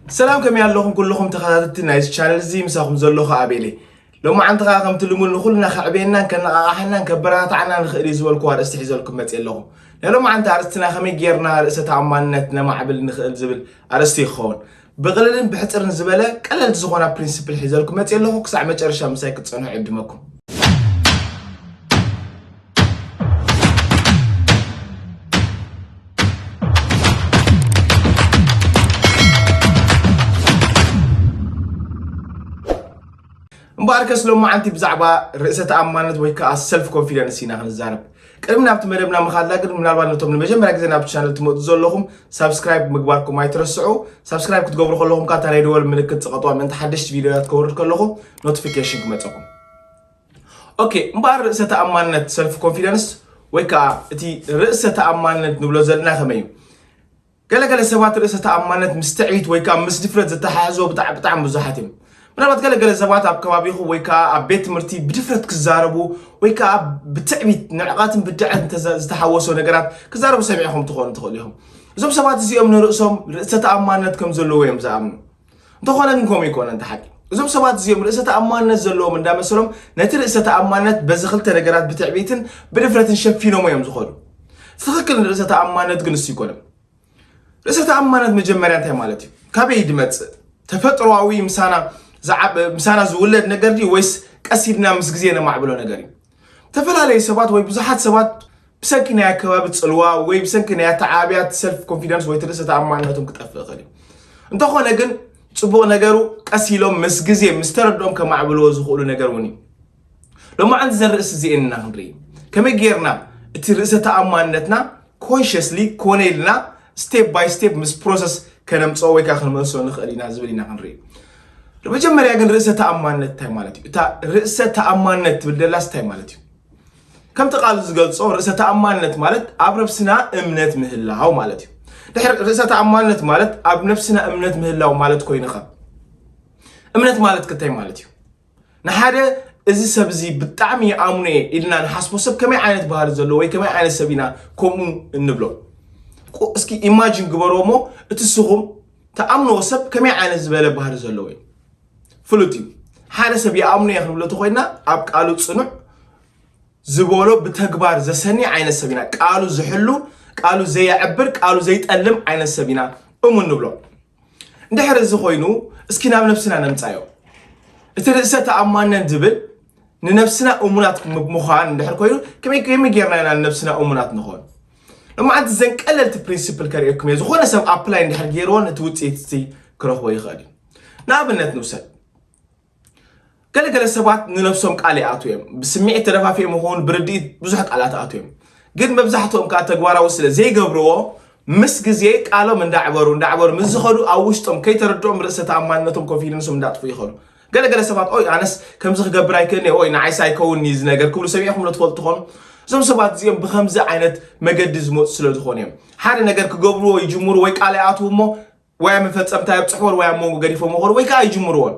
ሰላም፣ ከመይ ኣለኹም ኩልኹም ተኸታተልቲ ናይዚ ቻነል እዚ? ምሳኹም ዘለኹ ኣቤል እየ። ሎማዓንቲ ኸዓ ከምቲ ልሙድ ንኹልና ከዕብየናን ከነቓቓሓናን ከበረታታዓና ንኽእል እዩ ዝበልኩዎ ኣርእስቲ ሒዘልኩም መፅየ ኣለኹ። ናይ ሎማዓንቲ ኣርእስትና ከመይ ጌርና ርእሰ ተኣማንነት ነማዕብል ንኽእል ዝብል ኣርእስቲ ይኸውን። ብቕልልን ብሕፅርን ዝበለ ቀለልቲ ዝኾና ፕሪንሲፕል ሒዘልኩም መፅየ ኣለኹ። ክሳዕ መጨረሻ ምሳይ ክትፀንሑ ዕድመኩም። እምበኣርከስ ሎማዓንቲ ብዛዕባ ርእሰ ተኣማንነት ወይ ከዓ ሰልፍ ኮንፊደንስ ኢና ክንዛረብ። ቅድሚ ናብቲ መደብና ምኻድና ግን ምናልባት ነቶም ንመጀመርያ ግዜ ናብቲ ቻነል ትመፁ ዘለኹም ሳብስክራይብ ምግባርኩም ኣይትረስዑ። ሳብስክራይብ ክትገብሩ ከለኹም ከዓ እታ ናይ ደወል ምልክት ፅቐጥዋ ምእንቲ ሓደሽቲ ቪድዮታት ከውርድ ከለኹ ኖቲፊኬሽን ክመፀኩም። ኦኬ፣ እምበኣር ርእሰ ተኣማንነት ሰልፍ ኮንፊደንስ ወይ ከዓ እቲ ርእሰ ተኣማንነት ንብሎ ዘለና ከመይ እዩ? ገለገለ ሰባት ርእሰ ተኣማንነት ምስ ትዕቢት ወይ ከዓ ምስ ድፍረት ዘተሓሕዝዎ ብጣዕ- ብጣዕሚ ብዙሓት እዮም። ምናልባት ገለገለ ሰባት ኣብ ከባቢኹም ወይ ከዓ ኣብ ቤት ትምህርቲ ብድፍረት ክዛረቡ ወይ ከዓ ብትዕቢት ንዕቐትን ብድዐት ዝተሓወሶ ነገራት ክዛረቡ ሰሚዕኹም ትኾኑ ትኽእሉ ኢኹም። እዞም ሰባት እዚኦም ንርእሶም ርእሰ ተኣማንነት ከም ዘለዎ እዮም ዝኣምኑ። እንተኾነ ግን ከምኡ ይኮነን እቲ ሓቂ። እዞም ሰባት እዚኦም ርእሰ ተኣማንነት ዘለዎም እንዳመሰሎም ነቲ ርእሰ ተኣማንነት በዚ ክልተ ነገራት ብትዕቢትን ብድፍረትን ሸፊኖሞ እዮም ዝኸዱ። ትኽክል ንርእሰ ተኣማንነት ግን እሱ ይኮነን። ርእሰ ተኣማንነት መጀመርያ እንታይ ማለት እዩ? ካበይ ድመጽእ? ተፈጥሮኣዊ ምሳና ዝዓብ- ምሳና ዝውለድ ነገር ድዩ ወይስ ቀስ ኢልና ምስ ግዜ ነማዕብሎ ነገር እዩ? ዝተፈላለዩ ሰባት ወይ ብዙሓት ሰባት ብሰንኪ ናይ ኣከባቢ ጽልዋ ወይ ብሰንኪ ናይ ኣተዓብያ ሰልፍ ኮንፊደንስ ወይ ርእሰ ተኣማንነቶም ክጠፍእ ይኽእል እዩ። እንተኾነ ግን ጽቡቕ ነገሩ ቀስ ኢሎም ምስ ግዜ ምስ ተረድኦም ከማዕብልዎ ዝኽእሉ ነገር እውን እዩ። ሎማዓንቲ ዘን ርእሲ እዚኤን ኢና ክንርኢ። ከመይ ጌርና እቲ ርእሰ ተኣማንነትና ኮንሽስሊ ኮነ ኢልና ስቴፕ ባይ ስቴፕ ምስ ፕሮሰስ ከነምፅኦ ወይ ከዓ ክንመልሶ ንኽእል ኢና ዝብል ኢና ክንርኢ። መጀመርያ ግን ርእሰ ተኣማንነት እንታይ ማለት እዩ? እታ ርእሰ ተኣማንነት ትብል ደላስ እንታይ ማለት እዩ? ከምቲ ቃሉ ዝገልጾ ርእሰ ተኣማንነት ማለት ኣብ ነብስና እምነት ምህላው ማለት እዩ። ድሕሪ ርእሰ ተኣማንነት ማለት ኣብ ነብስና እምነት ምህላው ማለት ኮይኑኻ እምነት ማለት ክታይ ማለት እዩ? ንሓደ እዚ ሰብ እዚ ብጣዕሚ ይኣምኖ እየ ኢልና ንሓስቦ ሰብ ከመይ ዓይነት ባህሪ ዘለዎ ወይ ከመይ ዓይነት ሰብ ኢና ከምኡ እንብሎ? ቁ- እስኪ ኢማጂን ግበርዎ እሞ እቲ ንስኹም ትኣምንዎ ሰብ ከመይ ዓይነት ዝበለ ባህሪ ዘለዎ እዩ? ፍሉጥ እዩ። ሓደ ሰብ ይኣምኖ እየ ክንብሎ እንተኮይና ኣብ ቃሉ ፅኑዕ ዝበሎ ብተግባር ዘሰኒ ዓይነት ሰብ ኢና። ቃሉ ዝሕሉ፣ ቃሉ ዘየዕብር፣ ቃሉ ዘይጠልም ዓይነት ሰብ ኢና እሙን ንብሎ። እንድሕር እዚ ኮይኑ እስኪ ናብ ነብስና ነምፃዮ። እቲ ርእሰ ተኣማንነት ዝብል ንነብስና እሙናት ም- ምዃን እንድሕር ኮይኑ ከመይ ከመይ ጌርና ኢና ንነብስና እሙናት ንኾን? ሎማዓንቲ ዘን ቀለልቲ ፕሪንሲፕል ከርእየኩም እየ። ዝኾነ ሰብ ኣፕላይ እንድሕር ገይርዎ ነቲ ውፅኢት እዚ ክረኽቦ ይኽእል እዩ። ንኣብነት ንውሰድ። ገለገለ ሰባት ንነብሶም ቃል ይኣትዉ እዮም። ብስምዒት ተደፋፊኦም ይኸውን ብርድኢት ብዙሕ ቃላት ይኣትዉ እዮም። ግን መብዛሕትኦም ከዓ ተግባራዊ ስለ ዘይገብርዎ ምስ ግዜ ቃሎም እንዳዕበሩ እንዳዕበሩ ምስ ዝኸዱ ኣብ ውሽጦም ከይተረድኦም ርእሰ ተኣማንነቶም ኮንፊደንሶም እንዳጥፉ ይኸዱ። ገለገለ ሰባት ኦይ ኣነስ ከምዚ ክገብር ኣይክእልን እየ፣ ኦይ ንዓይስ ኣይከውን እዚ ነገር ክብሉ ሰሚዕኹም ዶ ትፈልጡ ትኾኑ? እዞም ሰባት እዚኦም ብከምዚ ዓይነት መገዲ ዝመፁ ስለ ዝኾኑ እዮም። ሓደ ነገር ክገብርዎ ይጅምሩ ወይ ቃል ይኣትዉ እሞ ወይ ኣብ መፈጸምታ የብፅሕዎን ወይ ኣብ መንጎ ገዲፎም ይኸዱ ወይ ከዓ ይጅምርዎን።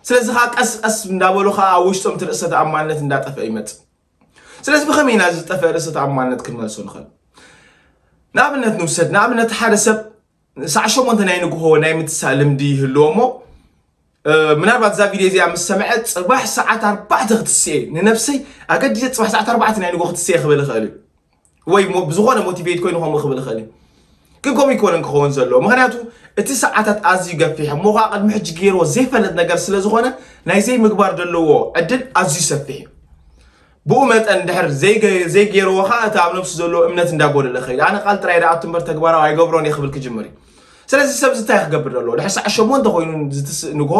ስለዚ ከዓ ቀስ ቀስ እንዳበሉ ከዓ ኣብ ውሽጦም እቲ ርእሰ ተኣማንነት እንዳጠፍአ ይመፅእ። ስለዚ ብኸመይ ኢና እዚ ዝጠፍአ ርእሰ ተኣማንነት ክንመልሶ ንኽእል? ንኣብነት ንውሰድ። ንኣብነት ሓደ ሰብ ሰዓት ሸሞንተ ናይ ንግሆ ናይ ምትሳእ ልምዲ ይህልዎ እሞ እ፣ ምናልባት እዛ ቪድዮ እዚኣ ምስ ሰምዐ ፅባሕ ሰዓት ኣርባዕተ ክትስኤ ንነብሰይ ኣገዲሰ ፅባሕ ሰዓት ኣርባዕተ ናይ ንግሆ ክትስኤ ክብል ይኽእል እዩ። ወይ ሞ- ብዝኾነ ሞቲቬት ኮይኑ ከምኡ ክብል ይኽእል እዩ። ግን ከምኡ ይኮነን ክኸውን ዘለዎ ምክንያቱ እቲ ሰዓታት ኣዝዩ ገፊሕ እሞ ከዓ ቅድሚ ሕጂ ገይርዎ ዘይፈልጥ ነገር ስለ ዝኾነ ናይ ዘይምግባር ዘለዎ ዕድል ኣዝዩ ሰፊሕ እዩ። ብኡ መጠን ድሕር ዘይገ- ዘይገይርዎ ከዓ እቲ ኣብ ነብሱ ዘለዎ እምነት እንዳጎደለ ይኸይድ። ኣነ ቃል ጥራይ ደኣ እምበር ተግባራዊ ኣይገብሮን እየ ክብል ክጅምር እዩ። ስለዚ ሰብ እዚ እንታይ ክገብር ዘለዎ ድሕር ሰዓት ሸሞንተ ኮይኑ ዝትስእ ንግሆ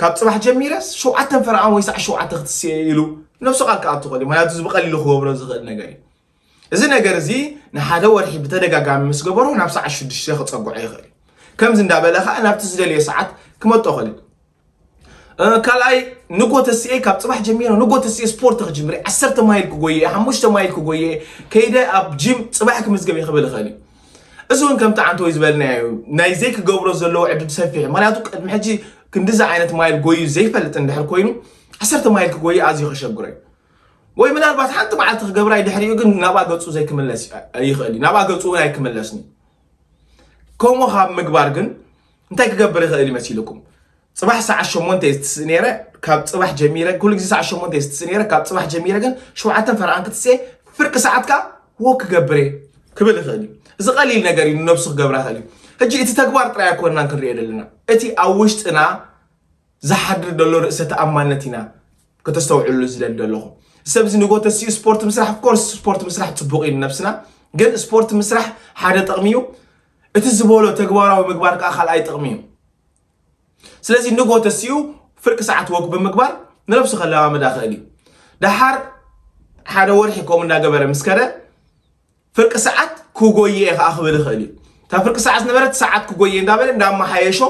ካብ ፅባሕ ጀሚረስ ሸውዓተን ፈረቓን ወይ ሰዓት ሸውዓተ ክትስየ ኢሉ ነብሱ ቃል ክኣቱ ይኽእል እዩ። ምክንያቱ እዚ ብቐሊሉ ክገብሮ ዝኽእል ነገር እዩ። እዚ ነገር እዚ ንሓደ ወርሒ ብተደጋጋሚ ምስ ገበሮ ናብ ሰዓት ሽዱሽተ ክፀግዖ ይኽእል እዩ። ከምዚ እንዳበለ ከዓ ናብቲ ዝደለዮ ሰዓት ክመጦ ይኽእል እዩ። እ፣ ካልኣይ ንጎ ተስኤ ካብ ፅባሕ ጀሚረ ንጎ ተስኤ ስፖርት ክጅምር እየ። ዓሰርተ ማይል ክጎየ እየ፣ ሓሙሽተ ማይል ክጎየ እየ፣ ከይደ ኣብ ጂም ፅባሕ ክምዝገብ እየ ክብል ይኽእል እዩ። እዚ እውን ከምቲ ዓንተወይ ዝበልናዮ እዩ። ናይ ዘይክገብሮ ዘለዎ ዕድል ሰፊሕ እዩ። ምክንያቱ ቅድሚ ሕጂ ክንዲዚ ዓይነት ማይል ጎዩ ዘይፈልጥ እንድሕር ኮይኑ ዓሰርተ ማይል ክጎይ ኣዝዩ ከሸግሮ እዩ። ወይ ምናልባት ሓንቲ መዓልቲ ክገብራ እዩ፣ ድሕሪኡ ግን ናብኣ ገፁ ዘይክምለስ ይኽእል እዩ። ናብኣ ገፁ እውን ኣይክምለስን እዩ። ከምኡ ካብ ምግባር ግን እንታይ ክገብር ይኽእል ይመሲልኩም? ጽባሕ ሰዓት ሸሞንተ እየ ዝትስእ ነይረ። ካብ ጽባሕ ጀሚረ፣ ኩሉ ግዜ ሰዓት ሸሞንተ እየ ዝትስእ ነይረ። ካብ ጽባሕ ጀሚረ ግን ሸውዓተን ፈረቓን ክትስኤ፣ ፍርቂ ሰዓት ከኣ ወክ ክገብር እየ ክብል ይኽእል እዩ። እዚ ቀሊል ነገር እዩ፣ ንነብሱ ክገብራ ይኽእል እዩ። ሕጂ እቲ ተግባር ጥራይ ኣይኮንናን ክንሪኦ ዘለና፣ እቲ ኣብ ውሽጥና ዝሓድር ዘሎ ርእሰ ተኣማንነት ኢና ከተስተውዕሉ ዝደሊ ዘለኹ። ሰብ እዚ ንጎ ተሲኡ ስፖርት ምስራሕ፣ of course ስፖርት ምስራሕ ጽቡቕ እዩ ንነብስና፣ ግን ስፖርት ምስራሕ ሓደ ጥቕሚ እዩ። እቲ ዝበሎ ተግባራዊ ምግባር ከኣ ካልኣይ ጥቕሚ እዩ። ስለዚ ንጎ ተሲኡ ፍርቂ ሰዓት ወክ ብምግባር ንነብሱ ከለማምዳ ክእል እዩ። ደሓር ሓደ ወርሒ ከምኡ እንዳገበረ ምስ ከደ ፍርቂ ሰዓት ክጎየ እየ ከዓ ክብል ይኽእል እዩ። እታ ፍርቂ ሰዓት ዝነበረት ሰዓት ክጎየ እንዳበለ እንዳመሓየሾ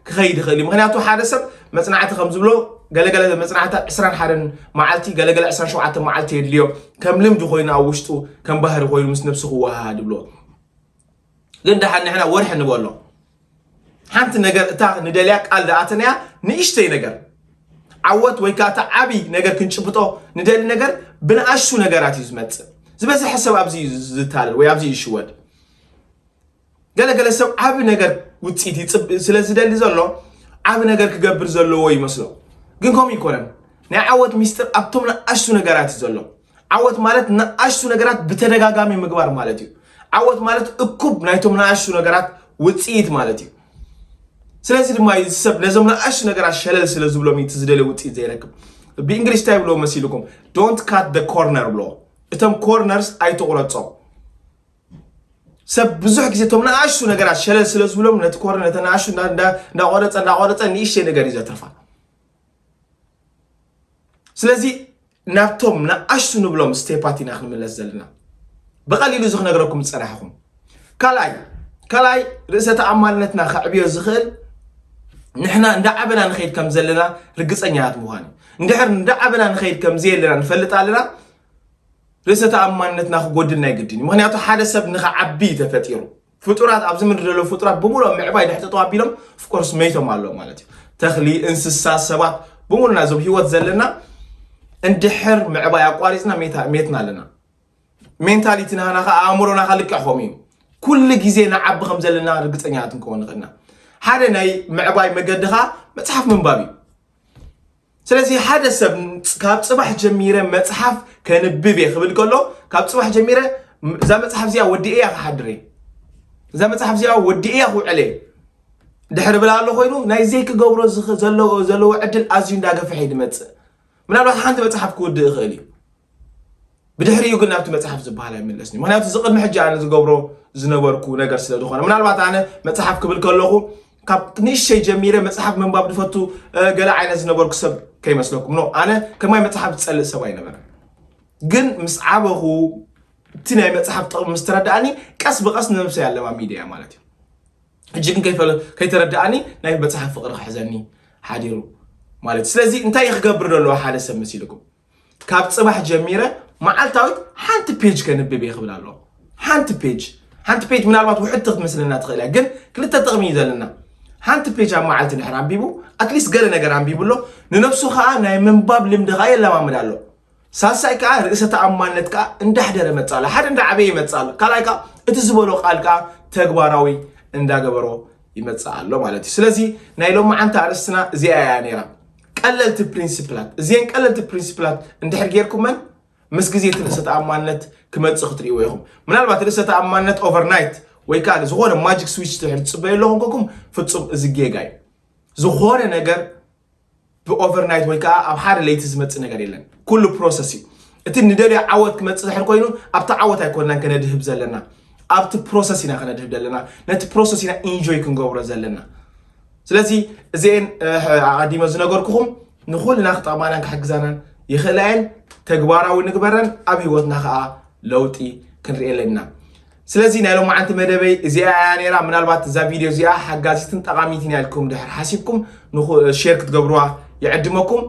ክኸይድ ይኽእል እዩ። ምክንያቱ ሓደ ሰብ መፅናዕቲ ከም ዝብሎ ገለገለ መፅናዕቲ ዕስራን ሓደን መዓልቲ ገለገለ ዕስራን ሸውዓተን መዓልቲ የድልዮ ከም ልምዲ ኮይኑ ኣብ ውሽጡ ከም ባህሪ ኮይኑ ምስ ነብሱ ክወሃሃድ ይብሎ። ግን ደሓን ንሕና ወርሒ ንበሎ። ሓንቲ ነገር እታ ንደልያ ቃል ዝኣተናያ ንእሽተይ ነገር ዓወት ወይ ከዓ እታ ዓብይ ነገር ክንጭብጦ ንደሊ ነገር ብንኣሽቱ ነገራት እዩ ዝመፅእ። ዝበዝሐ ሰብ ኣብዚ እዩ ዝታለል ወይ ኣብዚ እዩ ይሽወድ። ገለገለ ሰብ ዓቢ ነገር ውፅኢት ይፅብ ስለ ዝደሊ ዘሎ ዓቢ ነገር ክገብር ዘለዎ ይመስሎ። ግን ከምኡ ይኮነን። ናይ ዓወት ሚስጥር ኣብቶም ንኣሽቱ ነገራት እዩ ዘሎ። ዓወት ማለት ንኣሽቱ ነገራት ብተደጋጋሚ ምግባር ማለት እዩ። ዓወት ማለት እኩብ ናይቶም ንኣሽቱ ነገራት ውፅኢት ማለት እዩ። ስለዚ ድማ እዩ እዚ ሰብ ነዞም ንኣሽቱ ነገራት ሸለል ስለ ዝብሎም እዩ እቲ ዝደልዮ ውፅኢት ዘይረክብ። ብእንግሊሽ እንታይ ይብልዎ መሲልኩም? Don't cut the corner ብልዎ። እቶም ኮርነርስ ኣይትቑረጾም። ሰብ ብዙሕ ግዜ እቶም ንኣሽቱ ነገራት ሸለል ስለ ዝብሎም ነቲ ኮርነር ነተ ንኣሽቱ እንዳ- እንዳ- እንዳቆረፀ እንዳቆረፀ ንእሽተይ ነገር እዩ ዘትርፋ። ስለዚ ናብቶም ንኣሽቱ ንብሎም ስቴፓት ኢና ክንምለስ ዘለና። ብቐሊሉ እዚ ክነግረኩም ዝፀናሕኹም ካልኣይ ካልኣይ ርእሰ ተኣማንነትና ከዕብዮ ዝኽእል ንሕና እንዳዓበና ንኸይድ ከም ዘለና ርግፀኛታት ምዃን እዩ። እንድሕር እንዳዓበና ንኸይድ ከም ዘየለና ንፈልጥ ኣለና ርእሰ ተኣማንነትና ክጎድል ናይ ግድን እዩ። ምክንያቱ ሓደ ሰብ ንኽዓቢ እዩ ተፈጢሩ። ፍጡራት ኣብዚ ምድሪ ዘለዉ ፍጡራት ብምሉኦም ምዕባይ ድሕሪ ጠጠው ኣቢሎም ፍኮርስ መይቶም ኣለዉ ማለት እዩ። ተኽሊ፣ እንስሳ፣ ሰባት ብምሉና እዞም ህይወት ዘለና እንድሕር ምዕባይ ኣቋሪፅና ሜታ- ሜትና ኣለና። ሜንታሊቲ ናህና ከዓ ኣእምሮና ከዓ ልክዕ ከምኡ እዩ። ኩሉ ግዜ ንዓቢ ከም ዘለና ርግፀኛታት ክንከውን ንኽእልና። ሓደ ናይ ምዕባይ መገዲ ከዓ መፅሓፍ ምንባብ እዩ። ስለዚ ሓደ ሰብ ካብ ፅባሕ ጀሚረ መፅሓፍ ከንብብ እየ ክብል ከሎ ካብ ፅባሕ ጀሚረ እዛ መፅሓፍ እዚኣ ወዲኤ እያ ክሓድር እየ፣ እዛ መፅሓፍ እዚኣ ወዲኤ እያ ክውዕል እየ ድሕሪ ብላ ኣሎ ኮይኑ ናይ ዘይክገብሮ ዝኽ- ዘለዎ ዘለዎ ዕድል ኣዝዩ እንዳገፍሐ እዩ ዝመፅእ። ምናልባት ሓንቲ መፅሓፍ ክውድእ ይኽእል እዩ። ብድሕሪኡ ግን ናብቲ መፅሓፍ ዝበሃል ኣይምለስን እዩ። ምክንያቱ እዚ ቅድሚ ሕጂ ኣነ ዝገብሮ ዝነበርኩ ነገር ስለ ዝኾነ ምናልባት ኣነ መፅሓፍ ክብል ከለኹ ካብ ንእሽተይ ጀሚረ መፅሓፍ ምንባብ ዝፈቱ እ፣ ገለ ዓይነት ዝነበርኩ ሰብ ከይመስለኩም ኖ ኣነ ከማይ መፅሓፍ ዝፀልእ ሰብ ኣይነበረን። ግን ምስ ዓበኹ እቲ ናይ መፅሓፍ ጥቕሚ ምስ ተረዳእኒ ቀስ ብቐስ ንነብሰይ ኣለማሚደ እያ ማለት እዩ። ሕጂ ግን ከይፈለ- ከይተረዳእኒ ናይ መፅሓፍ ፍቕሪ ክሕዘኒ ሓዲሩ ማለት እዩ። ስለዚ እንታይ እዩ ክገብር ዘለዎ ሓደ ሰብ መሲልኩም ካብ ፅባሕ ጀሚረ መዓልታዊት ሓንቲ ፔጅ ከንብብ እየ ክብል ኣለኹ። ሓንቲ ፔጅ ሓንቲ ፔጅ ምናልባት ውሕድቲ ክትመስለና ትኽእል እያ፣ ግን ክልተ ጥቕሚ እዩ ዘለና። ሓንቲ ፔጅ ኣብ መዓልቲ ድሕር ኣንቢቡ ኣትሊስት ገለ ነገር ኣንቢቡ ኣሎ። ንነብሱ ከዓ ናይ ምንባብ ልምዲ ከዓ የለማምድ ኣሎ። ሳልሳይ ከዓ ርእሰ ተኣማንነት ከዓ እንዳሕደረ መፅእ ኣሎ። ሓደ እንዳዓበየ ይመፅእ ኣሎ። ካልኣይ ከዓ እቲ ዝበሎ ቃል ከዓ ተግባራዊ እንዳገበሮ ይመፅእ ኣሎ ማለት እዩ። ስለዚ ናይ ሎማዓንቲ ኣርእስትና እዚኣ እያ ነይራ። ቀለልቲ ፕሪንሲፕላት እዚአን ቀለልቲ ፕሪንሲፕላት እንድሕር ጌርኩመን ምስ ግዜ እቲ ርእሰ ተኣማንነት ክመፅእ ክትርእይዎ ኢኹም። ምናልባት ርእሰ ተኣማንነት ኦቨርናይት ወይ ከዓ ዝኾነ ማጂክ ስዊች ትሕር ትፅበዩ ኣለኹም ከኩም ፍፁም እዚ ጌጋ እዩ። ዝኾነ ነገር ብኦቨርናይት ወይ ከዓ ኣብ ሓደ ለይቲ ዝመፅእ ነገር የለን። ኩሉ ፕሮሰስ እዩ። እቲ ንደልዮ ዓወት ክመፅእ ድሕር ኮይኑ ኣብቲ ዓወት ኣይኮንናን ከነድህብ ዘለና፣ ኣብቲ ፕሮሰስ ኢና ከነድህብ ዘለና። ነቲ ፕሮሰስ ኢና ኢንጆይ ክንገብሮ ዘለና። ስለዚ እዚአን ኣቐዲመ ዝነገርኩኹም ንኹልና ክጠቕማናን ክሕግዛናን ይኽእላ እየን። ተግባራዊ ንግበረን፣ ኣብ ህይወትና ከዓ ለውጢ ክንርኢ ኣለና። ስለዚ ናይ ሎማዓንቲ መደበይ እዚኣ እያ ነይራ። ምናልባት እዛ ቪድዮ እዚኣ ሓጋዚትን ጠቓሚትን እያ ኢልኩም ድሕር ሓሲብኩም ሼር ክትገብርዋ ይዕድመኩም።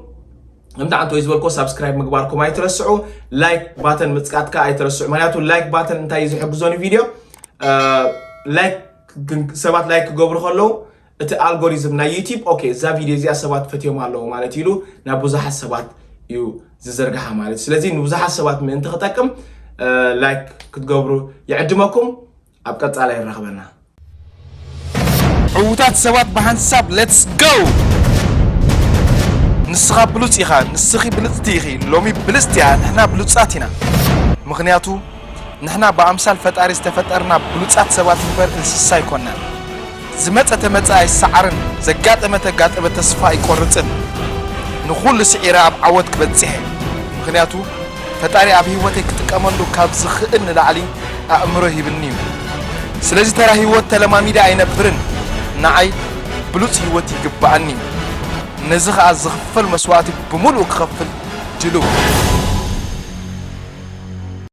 ከምቲ ዓንተወይ ዝበልኮ ሳብስክራይብ ምግባርኩም ኣይትረስዑ። ላይክ ባተን ምፅቃት ከዓ ኣይትረስዑ። ምክንያቱ ላይክ ባተን እንታይ እዩ ዝሕግዞ ንቪድዮ ላይክ ሰባት ላይክ ክገብሩ ከለዉ እቲ ኣልጎሪዝም ናይ ዩቲብ ኦኬ እዛ ቪድዮ እዚኣ ሰባት ፈትዮም ኣለዉ ማለት ኢሉ ናብ ብዙሓት ሰባት እዩ ዝዘርግሓ ማለት እዩ። ስለዚ ንብዙሓት ሰባት ምእንቲ ክጠቅም ላይክ ክትገብሩ ይዕድመኩም። ኣብ ቀፃላይ ይራኽበና። ዕዉታት ሰባት ብሓንሳብ let's go! ንስኻ ብሉጽ ኢኻ፣ ንስኺ ብልጽቲ ኢኺ፣ ሎሚ ብልጽቲ እያ፣ ንሕና ብሉጻት ኢና። ምኽንያቱ ንሕና ብኣምሳል ፈጣሪ ዝተፈጠርና ብሉጻት ሰባት እምበር እንስሳ ኣይኮናን። ዝመጸ ተመጸ ኣይሰዓርን፣ ዘጋጠመ ተጋጠመ ተስፋ ኣይቆርጽን። ንኹሉ ስዒረ ኣብ ዓወት ክበጽሕ እየ። ምኽንያቱ ፈጣሪ ኣብ ህይወተይ ክጥቀመሉ ካብ ዝኽእል ንላዕሊ ኣእምሮ ሂብኒ እዩ። ስለዚ ተራ ህይወት ተለማሚደ ኣይነብርን። ንዓይ ብሉጽ ህይወት ይግብኣኒ እዩ። ነዚ ኸኣ ዝኽፈል መስዋእቲ ብምሉኡ ክኸፍል ድሉው።